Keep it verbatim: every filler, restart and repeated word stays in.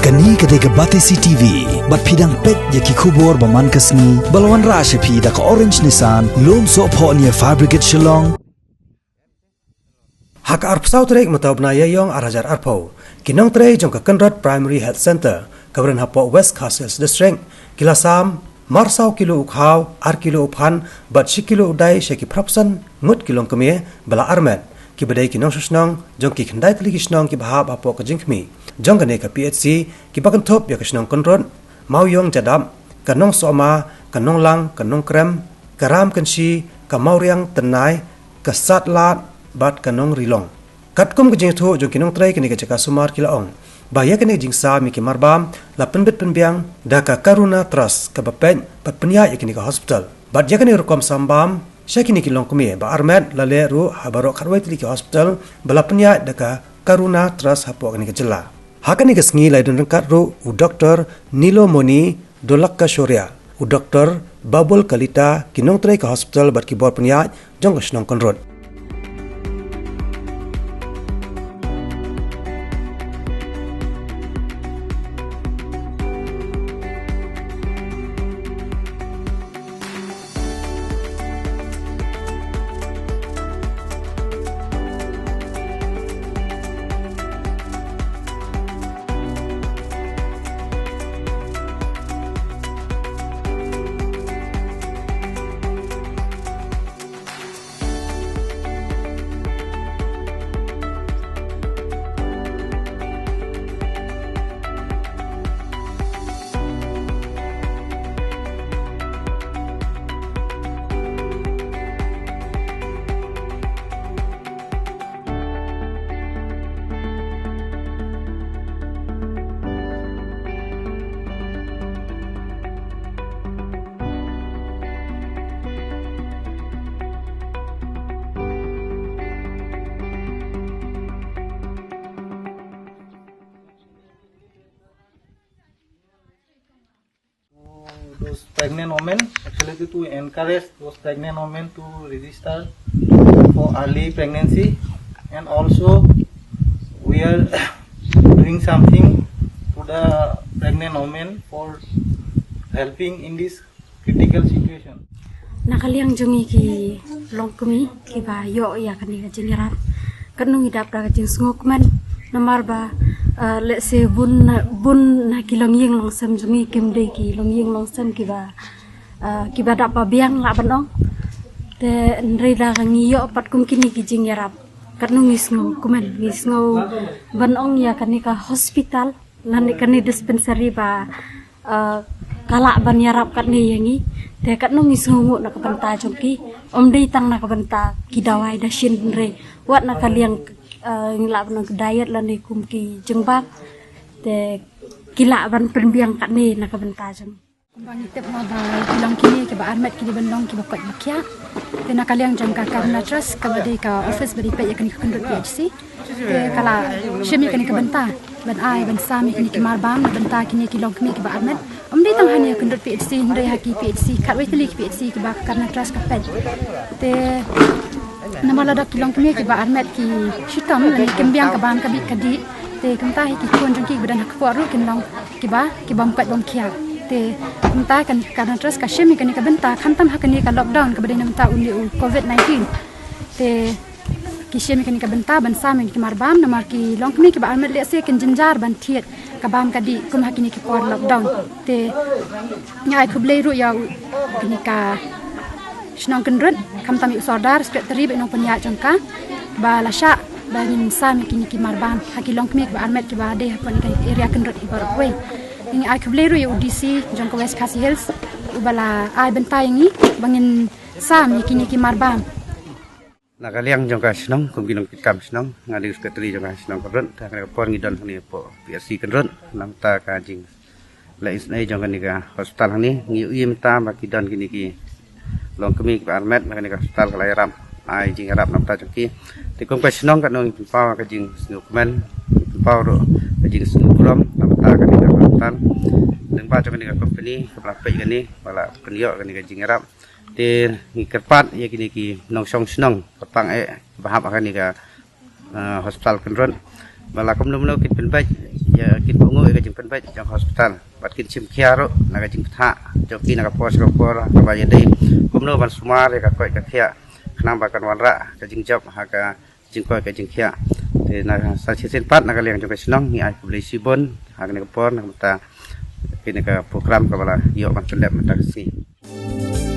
Kane ka dei ka Batesi T V, bad phi dang peit ïa ki khubor ba man ka sngi, ba la wanrah sha phi da ka Orange Nissan, Lumsohphoh near Fire Brigade Shillong. Ha ka arphew saw tarik mynta u bnai Ïaïong ar hajar arphew, ki nongtrei jong ka Kynrad Primary Health Centre, kaba don hapoh West Khasi Hills District, ki la sam mar saw kilo u khaw, ar kilo u phan, bad shi kilo u dai sha ki phra phew san ngut ki longkmie ba la armet, kiba dei ki nongshong shnong jong ki khyndai tylli ki shnong kiba hap hapoh ka jingkhmih jong kane ka P H C, kiba kynthup ïa ka shnong Kynrad, Mawïong Jadap, ka Nongsohma, ka Nonglang, ka Nongkrem, ka Ramkynshi, ka Mawriang Tynnai, ka Satlad, bad ka Nongrilong. Katkum ka jingïathuh jong ki nongtrei kane ka jaka sumar, ki la ong ba ïa kane ka jingsam ïa ki marbam la pynbit pynbiang da ka Karuna Trust, kaba peit bad pynïaid ïa kane ka hospital. Bad ïa kane ka rukom sam bam sha kine ki longkmie ba armet la leh ruh ha baroh khatwei tylli ki hospital ba la pynïaid da ka Karuna Trust hapoh kane ka jylla. Ha kane ka sngi la ïadon ryngkat ruh u Doktor Nilomoni Dolakashoria, u Doktor Babul Kalita, ki nongtrei ka hospital bad ki bor pynïaid jong ka shnong Kynrad. Those pregnant women, actually to, to encourage those pregnant women to register for early pregnancy, and also we are doing something to the pregnant women for helping in this critical situation. Na ka liang jong ngi ki longkmie kiba ïoh ïa kane ka jingïarap, katno ngi dap da ka jingsngewkmen, namar ba, eh, lehse bun na, bun na ki longïing longsem jong ngi kim dei ki longïing longsem kiba, eh, kiba dap ba biang lah ban ong. Te hynrei da ka ngi ïoh pat kum kine ki jingïarap, katno ngi sngewkmen, ngi sngew ban ong ïa kane ka hospital lane kane dispensary ba, eh, ka lah ban ïarap katne ïa ngi. Te katno ngi sngewnguh na ka bynta jong ki, ym dei tang na ka bynta ki dawai dashin, hynrei wat na ka liang, eh, ngi lah ban ong ka diet lane kum ki jingbam, te ki lah ban pynbiang katne na ka bynta jong ngi. Kumba ngi tip mo ba ki longkmie kiba armet ki dei ban long kiba koit ba khiah. Te na ka liang jong ka Karuna Trust, kaba dei ka office ba dei peit ïa kane ka Kynrad P H C, te ka la shim ïa kane ka bynta ban ai ban sam ïa kine ki marbam na bynta kine ki longkmie kiba armet. Ym dei tang ha kane ka Kynrad P H C, hynrei ha ki P H C khatwei tylli ki P H C kiba ka Karuna Trust ka peit. Te namar lada ki longkmie kiba armet ki shitom lane kim biang ka bam ka bit ka dih, te kumta hi ki khun jong ki kiba don ha kpoh ruh kin long kiba, ki bym koit bym khiah. Te kumta ka Karuna Trust ka shim ïa kane ka bynta khamtam ha kane ka lockdown kaba dei na bynta une u Covid nineteen. Te ki shim ïa kane ka bynta ban sam ïa ki marbam, namar ki longkmie kiba armet lehse kin jynjar ban thied ka bam ka dih kum ha kine ki por lockdown. Te ngi ai khublei ruh ïa u, kane ka shnong Kynrad, khamtam ïa u Sordar, secretary bad u nongpynïaid jong ka, ba la shah ba ngin sam ïa kine ki marbam ha ki longkmie kiba armet kiba dei hapoh kane ka area Kynrad hi baroh kawei. Ngi ai khublei ruh ïa u D C jong ka West Khasi Hills, uba la ai bynta ïa ngi ba ngin sam ïa kine ki marbam. Na ka liang jong ka shnong, kum ki nongkitkam shnong, nga dei u secretary jong ka shnong Kynrad, te ha kane ka por ngi don hangne hapoh P H C Kynrad, na bynta ka jing leh isynei jong kane ka hospital hangne, ngi ïohi mynta ba ki don kine ki longkmie kiba armet, ba kane ka hospital ka la ïarap, ai jingïarap na bynta jong ki. Te kum ka shnong katno ngi pynpaw ka jingsngewkmen, ngi pynpaw ruh ka jingsngewburom na bynta kane ka hospital. Lyngba jong kane ka company kaba la peit kane, ba la pynïoh kane ka jingïarap. Te ngi kyrpad ïa kine ki nongshong shnong, kyrpang eh, ba hap ha kane ka, eh, hospital Kynrad, ba la kumno kumno kin pynbeit ïa, kin pynguh ïa jingpynbeit jong hospital bad kin shim khia ruh na ka jingbthah jong ki na ka por sha ka por, kaba ïadei kumno ban sumar ïa ka koit ka khiah khnang ba kan wanrah ka jingjop ha ka jingkoit ka jingkhiah. Te na sa shisien pat na ka liang jong ka shnong ngi ai khublei shibun ha kane ka por na ka bynta kane ka program kaba la ïoh ban pyndep mynta ka sngi.